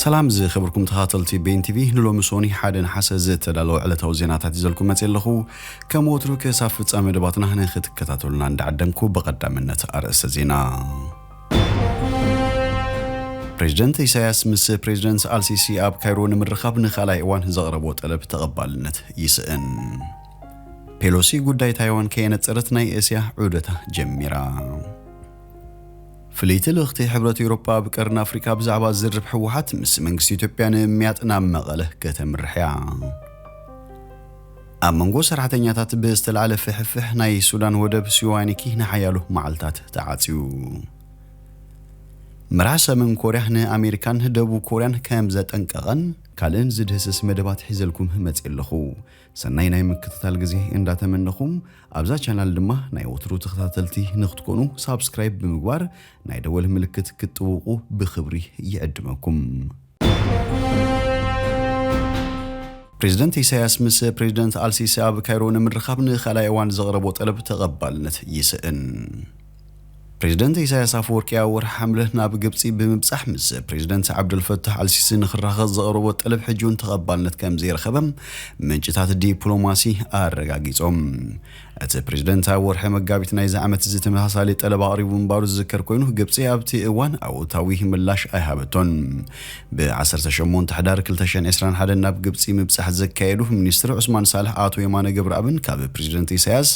ሰላም ዝኸበርኩም ተኸታተልቲ ቤን ቲቪ፣ ንሎሚ ሶኒ ሓደ ነሓሰ ዝተዳለወ ዕለታዊ ዜናታት ይዘልኩም መጽእ ኣለኹ። ከም ወትሩ ክሳብ ፍጻሜ መደባትና ንክትከታተሉና እንዳዓደምኩ ብቐዳምነት ኣርእስተ ዜና። ፕሬዚደንት ኢሳያስ ምስ ፕሬዚደንት ኣልሲሲ ኣብ ካይሮ ንምርኻብ ንኻልኣይ እዋን ዘቕረቦ ጠለብ ተቐባልነት ይስእን። ፔሎሲ ጉዳይ ታይዋን ከየነጸረት ናይ እስያ ዑደታ ጀሚራ። ፍልይቲ ልእኽቲ ሕብረት ኤውሮጳ ኣብ ቀርኒ ኣፍሪቃ ብዛዕባ ዝርብ ህወሓት ምስ መንግስቲ ኢትዮጵያ ንምምያጥ ናብ መቐለ ከተምርሕ እያ። ኣብ መንጎ ሰራሕተኛታት ብዝተላዕለ ፍሕፍሕ ናይ ሱዳን ወደብ ሲዋኒኪ ንሓያሎ መዓልታት ተዓጽዩ። መራሕ ሰሜን ኮርያ ንኣሜሪካን ደቡብ ኮርያን ከም ዘጠንቀቐን ካልእን ዝድህስስ መደባት ሒዘልኩም መጽእ ኣለኹ። ሰናይ ናይ ምክትታል ግዜ እንዳተመነኹም፣ ኣብዛ ቻናል ድማ ናይ ወትሩ ተኸታተልቲ ንክትኮኑ ሳብስክራይብ ብምግባር ናይ ደወል ምልክት ክትጥውቑ ብኽብሪ ይዕድመኩም። ፕሬዚደንት ኢሳያስ ምስ ፕሬዚደንት ኣልሲሲ ኣብ ካይሮ ንምርኻብ ንኻልኣይ እዋን ዘቕረቦ ጠለብ ተቐባልነት ይስእን። ፕሬዚደንት ኢሳያስ ኣፈወርቂ ኣብ ወርሒ ሓምለ ናብ ግብጺ ብምብጻሕ ምስ ፕሬዚደንት ዓብደልፈታሕ ኣልሲሲ ንክራኸብ ዘቕረቦ ጠለብ ሕጂ እውን ተቐባልነት ከም ዘይረኸበ ምንጭታት ዲፕሎማሲ ኣረጋጊጾም። እቲ ፕሬዚደንት ኣብ ወርሒ መጋቢት ናይዚ ዓመት እዚ ተመሳሳሊ ጠለብ ኣቕሪቡ ምንባሩ ዝዝከር ኮይኑ፣ ግብጺ ኣብቲ እዋን ኣወንታዊ ምላሽ ኣይሃበቶን። ብ ዓሰርተ ሸሞንተ ሕዳር ክልተ ሽሕን ዕስራን ሓደን ናብ ግብጺ ምብጻሕ ዘካየዱ ሚኒስትር ዑስማን ሳልሕ ኣቶ የማነ ገብረኣብን ካብ ፕሬዚደንት ኢሳያስ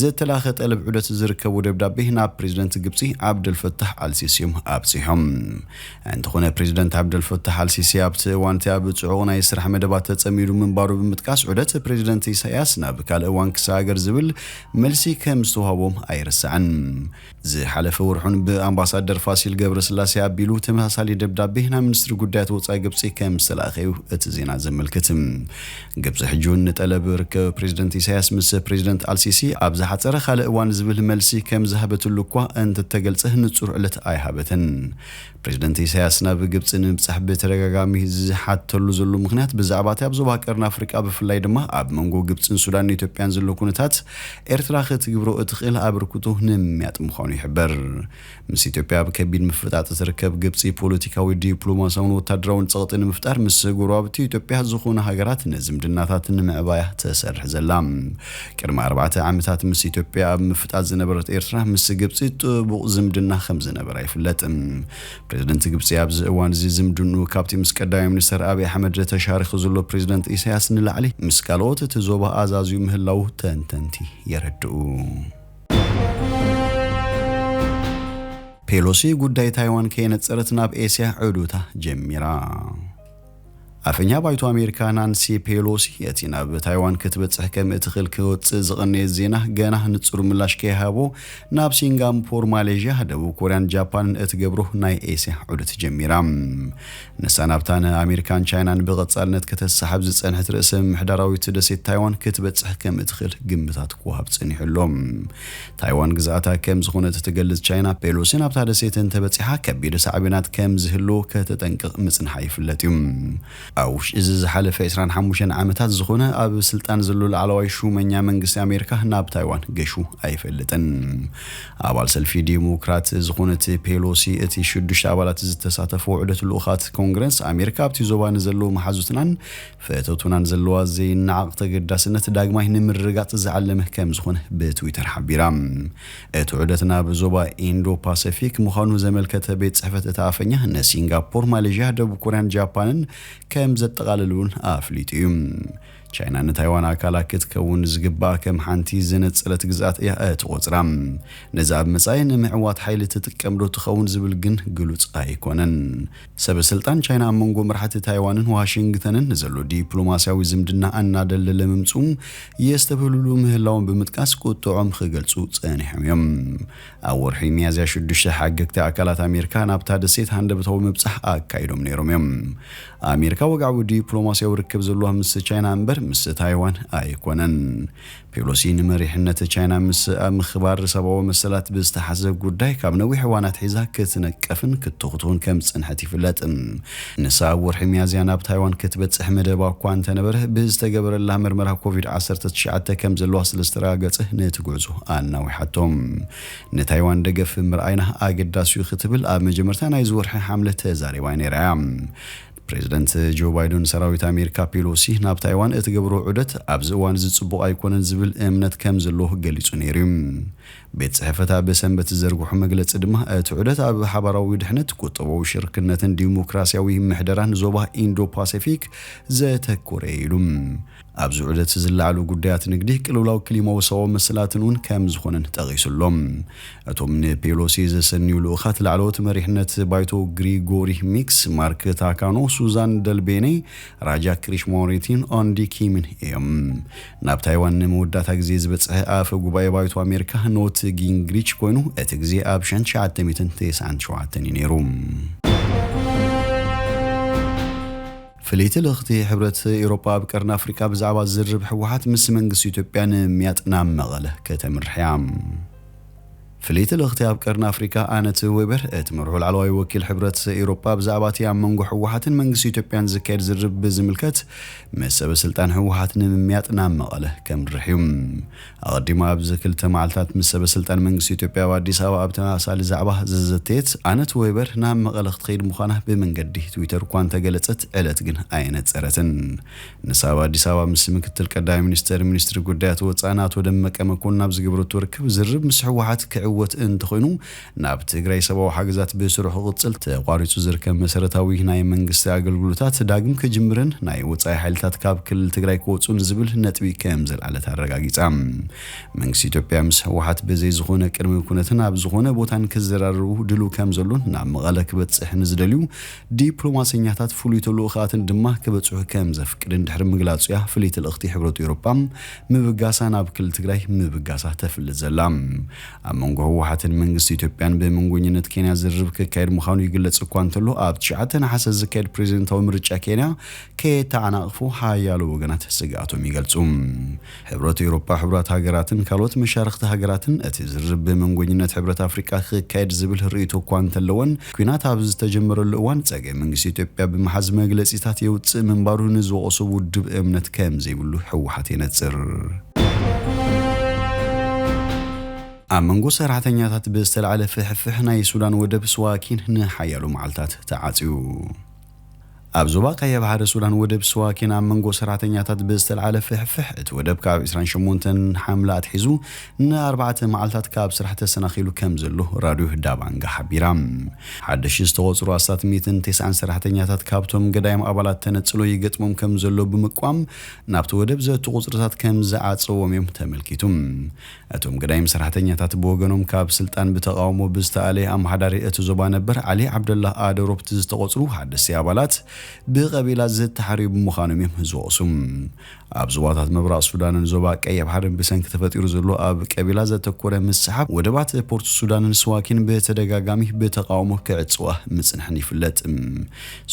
ዝተላኸ ጠለብ ዑደት ዝርከቡ ደብዳቤ ናብ ፕሬዚደንት ግብጺ ዓብደልፈታሕ ኣልሲሲ እዮም ኣብጺሖም። እንተኾነ ፕሬዚደንት ዓብደልፈታሕ ኣልሲሲ ኣብቲ እዋን እቲ ኣብ ጽዑቕ ናይ ስራሕ መደባት ተጸሚዱ ምንባሩ ብምጥቃስ ዑደት ፕሬዚደንት ኢሳያስ ናብ ካልእ እዋን ክሰጋገር ዝብል መልሲ ከም ዝተዋህቦም ኣይርሳዕን። ዝሓለፈ ወርሑን ብኣምባሳደር ፋሲል ገብረስላሴ ኣቢሉ ተመሳሳሊ ደብዳቤ ናብ ሚኒስትሪ ጉዳያት ወጻኢ ግብጺ ከም ዝተላእኸ እዩ እቲ ዜና ዘመልክት። ግብጺ ሕጂ እውን ንጠለብ ርክብ ፕሬዚደንት ኢሳያስ ምስ ፕሬዚደንት ኣልሲሲ ኣብ ዝሓጸረ ካልእ እዋን ዝብል መልሲ ከም ዝሃበትሉ እኳ እንተተገልጸ ንጹር ዕለት ኣይሃበትን። ፕሬዚደንት ኢሳያስ ናብ ግብጺ ንምብጻሕ ብተደጋጋሚ ዝሓተሉ ዘሎ ምኽንያት ብዛዕባ እቲ ኣብ ዞባ ቀርኒ ኣፍሪቃ ብፍላይ ድማ ኣብ መንጎ ግብጽን ሱዳንን ኢትዮጵያን ዘሎ ኩነታት ኤርትራ ክትግብሮ እትኽእል ኣበርክቶ ንምምያጥ ምዃኑ ይሕበር። ምስ ኢትዮጵያ ኣብ ከቢድ ምፍጣጥ እትርከብ ግብጺ ፖለቲካዊ፣ ዲፕሎማሲያውን ወታደራውን ጸቕጢ ንምፍጣር ምስ ጎረባብቲ ኢትዮጵያ ዝኾኑ ሃገራት ንዝምድናታት ንምዕባያ ትሰርሕ ዘላ። ቅድሚ ኣርባዕተ ዓመታት ምስ ኢትዮጵያ ኣብ ምፍጣጥ ዝነበረት ኤርትራ ምስ ግብጺ ጥቡቕ ዝምድና ከም ዝነበራ ይፍለጥ። ፕሬዚደንት ግብጺ ኣብዚ እዋን እዚ ዝምድንኡ ካብቲ ምስ ቀዳማይ ሚኒስተር ኣብይ ኣሕመድ ተሻሪኹ ዘሎ ፕሬዚደንት ኢሳያስ ንላዕሊ ምስ ካልኦት እቲ ዞባ ኣዛዝዩ ምህላዉ ተንተንቲ የረድኡ። ፔሎሲ ጉዳይ ታይዋን ከየነጸረት ናብ ኤስያ ዑደታ ጀሚራ። ኣፈኛ ባይቶ ኣሜሪካ ናንሲ ፔሎሲ እቲ ናብ ታይዋን ክትበጽሕ ከም እትኽእል ክወጽእ ዝቐነየ ዜና ገና ንጹር ምላሽ ከይሃቦ ናብ ሲንጋፖር፣ ማሌዥያ፣ ደቡብ ኮርያን ጃፓንን እትገብሮ ናይ ኤስያ ዑደት ጀሚራ። ንሳ ናብታ ንኣሜሪካን ቻይናን ብቐጻልነት ከተሰሓብ ዝጸንሐት ርእሰ ምምሕዳራዊት ደሴት ታይዋን ክትበጽሕ ከም እትኽእል ግምታት ክወሃብ ጸኒሑ ኣሎ። ታይዋን ግዝኣታ ከም ዝኾነት እትገልጽ ቻይና፣ ፔሎሲ ናብታ ደሴት እንተበጺሓ ከቢድ ሳዕቤናት ከም ዝህልዎ ከተጠንቅቕ ምጽንሓ ይፍለጥ እዩ። ኣብ ውሽጢ እዚ ዝሓለፈ ዕስራን ሓሙሽተን ዓመታት ዝኾነ ኣብ ስልጣን ዘሎ ላዕለዋይ ሹመኛ መንግስቲ ኣሜሪካ ናብ ታይዋን ገሹ ኣይፈልጥን። ኣባል ሰልፊ ዲሞክራት ዝኾነት ፔሎሲ፣ እቲ ሽዱሽተ ኣባላት ዝተሳተፎ ውዕደት ልኡኻት ኮንግረስ ኣሜሪካ ኣብቲ ዞባ ንዘለዉ መሓዙትናን ፈተውትናን ዘለዋ ዘይነዓቕ ተገዳስነት ዳግማይ ንምርግጋጽ ዝዓለመ ከም ዝኾነ ብትዊተር ሓቢራ። እቲ ዑደት ናብ ዞባ ኢንዶ ፓሲፊክ ምዃኑ ዘመልከተ ቤት ጽሕፈት እታ ኣፈኛ፣ ንሲንጋፖር፣ ማሌዥያ፣ ደቡብ ኮርያን ጃፓንን ከም ዘጠቓልል እውን ኣፍሊጡ እዩ። ቻይና ንታይዋን ኣካላ ክትከውን ዝግባኣ ከም ሓንቲ ዝነጸለት ግዝኣት እያ እትቖጽራ። ነዚ ኣብ መጻኢ ንምዕዋት ሓይሊ ትጥቀም ዶ ትኸውን ዝብል ግን ግሉጽ ኣይኮነን። ሰበ ስልጣን ቻይና ኣብ መንጎ መራሕቲ ታይዋንን ዋሽንግተንን ንዘሎ ዲፕሎማስያዊ ዝምድና እናደለለ ምምጽኡ የስተብህልሉ ምህላዎም ብምጥቃስ ቁጥዖም ክገልጹ ጸኒሖም እዮም። ኣብ ወርሒ ሚያዝያ ሽዱሽተ ሓገግቲ ኣካላት ኣሜሪካ ናብታ ደሴት ሃንደበታዊ ምብጻሕ ኣካይዶም ነይሮም እዮም። ኣሜሪካ ወግዓዊ ዲፕሎማስያዊ ርክብ ዘለዋ ምስ ቻይና እምበር ምስ ታይዋን ኣይኮነን። ፔሎሲ ንመሪሕነት ቻይና ምስ ኣብ ምኽባር ሰብኣዊ መሰላት ብዝተሓዘ ጉዳይ ካብ ነዊሕ እዋን ኣትሒዛ ክትነቀፍን ክትኹትኹን ከም ዝጸንሐት ይፍለጥ። ንሳ ኣብ ወርሒ ሚያዝያ ናብ ታይዋን ክትበጽሕ መደባ እኳ እንተነበረ፣ ብዝተገበረላ መርመራ ኮቪድ ዓሰርተ ትሽዓተ ከም ዘለዋ ስለ ዝተረጋገጸ ነቲ ጉዕዞ ኣናዊሓቶ። ንታይዋን ደገፍ ምርኣይና ኣገዳሲ እዩ ክትብል ኣብ መጀመርታ ናይዚ ወርሒ ሓምለ ተዛሪባ ነይራ እያ። ፕሬዚደንት ጆ ባይደን ሰራዊት ኣሜሪካ ፔሎሲ ናብ ታይዋን እትገብሮ ዑደት ኣብዚ እዋን እዚ ጽቡቕ ኣይኮነን ዝብል እምነት ከም ዘለዎ ገሊጹ ነይሩ እዩ። ቤት ጽሕፈታ ብሰንበት ዝዘርግሖ መግለጺ ድማ እቲ ዑደት ኣብ ሓባራዊ ድሕነት፣ ቁጠባዊ ሽርክነትን ዲሞክራሲያዊ ምሕደራን ዞባ ኢንዶ ፓሲፊክ ዘተኮረ እዩ ኢሉ። ኣብዚ ዑደት ዝለዓሉ ጉዳያት ንግዲ፣ ቅልውላው ክሊማዊ ሰብኣዊ መሰላትን እውን ከም ዝኾነን ጠቒሱሎም። እቶም ንፔሎሲ ዘሰንዩ ልኡኻት ላዕለዎት መሪሕነት ባይቶ ግሪጎሪ ሚክስ፣ ማርክ ታካኖ፣ ሱዛን ደልቤኔ፣ ራጃ ክሪሽሞሪቲን ኦንዲ ኪምን እዮም። ናብ ታይዋን ንመወዳእታ ግዜ ዝበጽሐ ኣፈ ጉባኤ ባይቶ ኣሜሪካ ኖት ጊንግሪች ኮይኑ፣ እቲ ግዜ ኣብ ሸንሸዓተ ሚእትን ተስዓን ሸውዓተን እዩ ነይሩ። ፍልይቲ ልእኽቲ ሕብረት ኤውሮጳ ኣብ ቀርኒ ኣፍሪቃ ብዛዕባ ዝርርብ ህወሓት ምስ መንግስቲ ኢትዮጵያ ንምምያጥ ናብ መቐለ ከተምርሕ እያ። ፍልይቲ ልእኽቲ ኣብ ቀርኒ ኣፍሪቃ ኣነት ዌበር እትመርሖ ላዕለዋይ ወኪል ሕብረት ኤውሮጳ ብዛዕባ እቲ ኣብ መንጎ ህወሓትን መንግስቲ ኢትዮጵያን ዝካየድ ዝርርብ ብዝምልከት ምስ ሰበ ስልጣን ህወሓት ንምምያጥ ናብ መቐለ ከምርሕ እዩ። ኣቐዲሙ ኣብዚ ክልተ መዓልታት ምስ ሰበ ስልጣን መንግስቲ ኢትዮጵያ ኣብ ኣዲስ ኣበባ ኣብ ተመሳሳሊ ዛዕባ ዝዘተየት ኣነት ዌበር ናብ መቐለ ክትኸይድ ምዃና ብመንገዲ ትዊተር እኳ እንተገለጸት ዕለት ግን ኣየነጸረትን። ንሳ ኣብ ኣዲስ ኣበባ ምስ ምክትል ቀዳማይ ሚኒስተር ሚኒስትሪ ጉዳያት ወጻኢ ኣቶ ደመቀ መኮንን ኣብ ዝገበረቶ ርክብ ዝርርብ ምስ ህወሓት ክዕወት እንተኾይኑ ናብ ትግራይ ሰብኣዊ ሓገዛት ብስሩ ክቕጽል ተቋሪጹ ዝርከብ መሰረታዊ ናይ መንግስቲ ኣገልግሎታት ዳግም ክጅምርን ናይ ወጻኢ ሓይልታት ካብ ክልል ትግራይ ክወጹን ዝብል ነጥቢ ከም ዘልዓለት ኣረጋጊጻ። መንግስቲ ኢትዮጵያ ምስ ህወሓት ብዘይ ዝኾነ ቅድመ ኩነትን ኣብ ዝኾነ ቦታን ክዘራረቡ ድሉው ከም ዘሎን ናብ መቐለ ክበጽሕ ንዝደልዩ ዲፕሎማሰኛታት ፍሉይ ተልእኾታትን ድማ ክበጽሑ ከም ዘፍቅድን ድሕሪ ምግላጹ እያ ፍልይቲ ልእኽቲ ሕብረት ኤውሮጳ ምብጋሳ ናብ ክልል ትግራይ ምብጋሳ ተፍልጥ ዘላ። ኣብ መንጎ ህወሓትን መንግስቲ ኢትዮጵያን ብመንጎኝነት ኬንያ ዝርርብ ክካየድ ምዃኑ ይግለጽ እኳ እንተሎ፣ ኣብ ትሽዓተ ነሓሰ ዝካየድ ፕሬዚደንታዊ ምርጫ ኬንያ ከተዓናቕፎ ሓያሎ ወገናት ስግኣቶም ይገልጹ። ሕብረት ኤውሮጳ፣ ሕቡራት ሃገራትን ካልኦት መሻርኽቲ ሃገራትን እቲ ዝርርብ ብመንጎኝነት ሕብረት ኣፍሪቃ ክካየድ ዝብል ርእይቶ እኳ እንተለወን፣ ኲናት ኣብ ዝተጀመረሉ እዋን ጸገም መንግስቲ ኢትዮጵያ ብምሓዝ መግለጺታት የውጽእ ምንባሩ ንዝወቐሶ ውድብ እምነት ከም ዘይብሉ ህወሓት የነጽር። ኣብ መንጎ ሰራሕተኛታት ብዝተላዕለ ፍሕፍሕ ናይ ሱዳን ወደብ ስዋኪን ንሓያሎ መዓልታት ተዓጽዩ። ኣብ ዞባ ቀይሕ ባሕሪ ሱዳን ወደብ ስዋኪን ኣብ መንጎ ሰራሕተኛታት ብዝተላዕለ ፍሕፍሕ እቲ ወደብ ካብ ዕስራን ሸሞንተን ሓምለ ኣትሒዙ ንኣርባዕተ መዓልታት ካብ ስራሕ ተሰናኺሉ ከም ዘሎ ራድዮ ዳባንጋ ሓቢራ። ሓድሽ ዝተቖጽሩ ኣስታት ሚእትን ተስዓን ሰራሕተኛታት ካብቶም ገዳይም ኣባላት ተነጽሎ ይገጥሞም ከም ዘሎ ብምቋም ናብቲ ወደብ ዘእቱ ቁጽርታት ከም ዝዓጸዎም እዮም ተመልኪቱ። እቶም ገዳይም ሰራሕተኛታት ብወገኖም ካብ ስልጣን ብተቓውሞ ብዝተኣለየ ኣመሓዳሪ እቲ ዞባ ነበር ዓሊ ዓብደላ ኣደሮብቲ ዝተቖጽሩ ሓደስቲ ኣባላት ብቐቢላ ዝተሓርዩ ብምዃኖም እዮም ዝወቕሱ። ኣብ ዞባታት ምብራቕ ሱዳንን ዞባ ቀይሕ ባሕርን ብሰንኪ ተፈጢሩ ዘሎ ኣብ ቀቢላ ዘተኮረ ምስሓብ ወደባት ፖርት ሱዳንን ስዋኪን ብተደጋጋሚ ብተቓውሞ ክዕጽዋ ምጽንሕን ይፍለጥ።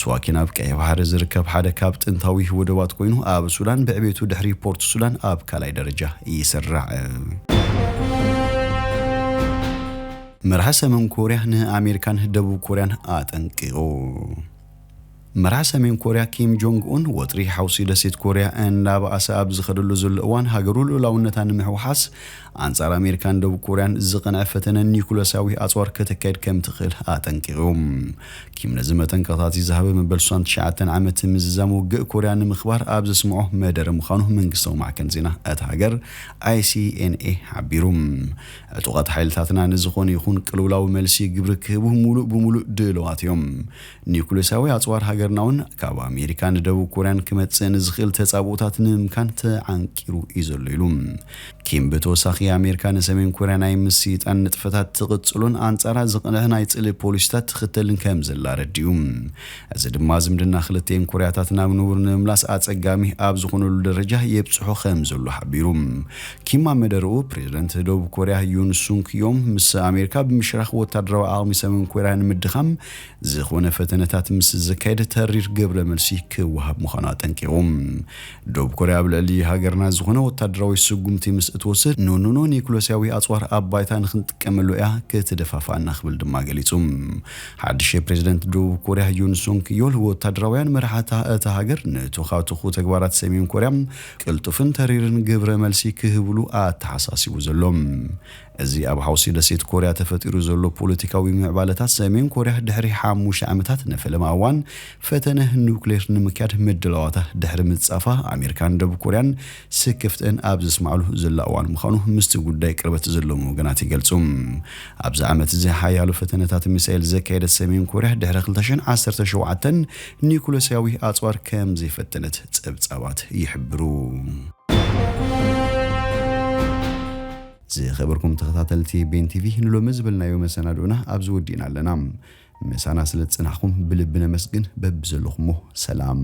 ስዋኪን ኣብ ቀይሕ ባሕሪ ዝርከብ ሓደ ካብ ጥንታዊ ወደባት ኮይኑ ኣብ ሱዳን ብዕቤቱ ድሕሪ ፖርት ሱዳን ኣብ ካልኣይ ደረጃ ይስራዕ። መራሒ ሰሜን ኮርያ ንኣሜሪካን ደቡብ ኮርያን ኣጠንቂቑ። መራሒ ሰሜን ኮርያ ኪም ጆንግ ኡን ወጥሪ ሓውሲ ደሴት ኮርያ እናበኣሰ ኣብ ዝኸደሉ ዘሎ እዋን ሃገሩ ልኡላውነታ ንምሕውሓስ ኣንጻር ኣሜሪካን ደቡብ ኮርያን ዝቐንዐ ፈተነ ኒኩለሳዊ ኣጽዋር ከተካይድ ከም ትኽእል ኣጠንቂቑ። ኪም ነዚ መጠንቀቕታቲ ዝሃበ መበል ሱሳን ትሽዓተን ዓመት ምዝዛም ውግእ ኮርያ ንምኽባር ኣብ ዘስምዖ መደረ ምዃኑ መንግስታዊ ማዕከን ዜና እታ ሃገር ኣይሲኤንኤ ሓቢሩ። ዕጡቓት ሓይልታትና ንዝኾነ ይኹን ቅልውላዊ መልሲ ግብሪ ክህቡ ሙሉእ ብሙሉእ ድልዋት እዮም። ኒኩሌሳዊ ኣጽዋር ሃገርና እውን ካብ ኣሜሪካ ንደቡብ ኮርያን ክመጽእ ንዝኽእል ተጻብኦታት ንምምካን ተዓንቂሩ እዩ ዘሎ ኢሉ። ኪም ብተወሳኺ ኣሜሪካ ንሰሜን ኮርያ ናይ ምስይጣን ንጥፈታት ትቕጽሎን ኣንጻራ ዝቕንዐ ናይ ጽልኢ ፖሊሲታት ትኽተልን ከም ዘላ ኣረዲኡ። እዚ ድማ ዝምድና ክልቲኤን ኮርያታት ናብ ንቡር ንምምላስ ኣጸጋሚ ኣብ ዝኾነሉ ደረጃ የብጽሖ ከም ዘሎ ሓቢሩ። ኪም ኣብ መደረኡ ፕሬዝደንት ደቡብ ኮርያ ዩን ሱንክ ዮም ምስ ኣሜሪካ ብምሽራኽ ወታደራዊ ዓቕሚ ሰሜን ኮርያ ንምድኻም ዝኾነ ፈተነታት ምስ ዝካየድ ተሪር ግብረ መልሲ ክወሃብ ምዃኑ ኣጠንቂቑ። ደቡብ ኮርያ ኣብ ልዕሊ ሃገርና ዝኾነ ወታደራዊ ስጉምቲ ምስ እትወስድ ንኖ ኒኩለስያዊ ኣጽዋር ኣብ ባይታ ንክንጥቀመሉ እያ ክትደፋፍኣና ክብል ድማ ገሊጹ። ሓድሽ ፕሬዝደንት ደቡብ ኮርያ ዩን ሱንክ ዮል ወታደራውያን መራሕታ እታ ሃገር ንቶኻቱኹ ተግባራት ሰሜን ኮርያ ቅልጡፍን ተሪርን ግብረ መልሲ ክህብሉ ኣተሓሳሲቡ ዘሎ። እዚ ኣብ ሓውሲ ደሴት ኮርያ ተፈጢሩ ዘሎ ፖለቲካዊ ምዕባለታት፣ ሰሜን ኮርያ ድሕሪ ሓሙሽተ ዓመታት ንፈለማ እዋን ፈተነ ኑክሌር ንምክያድ ምድላዋታ ድሕሪ ምጻፋ፣ ኣሜሪካን ደቡብ ኮርያን ስክፍተን ኣብ ዘስምዓሉ ዘላ እዋን ምዃኑ ምስቲ ጉዳይ ቅርበት ዘለዎም ወገናት ይገልጹ። ኣብዚ ዓመት እዚ ሓያሎ ፈተነታት ሚሳኤል ዘካየደት ሰሜን ኮርያ፣ ድሕሪ ክልተ ሽሕን ዓሰርተ ሸውዓተን ኒኩለሳዊ ኣጽዋር ከም ዘይፈተነት ጸብጻባት ይሕብሩ። ዝኸበርኩም ተኸታተልቲ ቤን ቲቪ፣ ንሎሚ ዝበልናዮ መሰናድኡና ኣብዚ ወዲእና ኣለና። ምሳና ስለ ዝጸናሕኩም ብልቢ ነመስግን። በብዘለኹሞ ሰላም።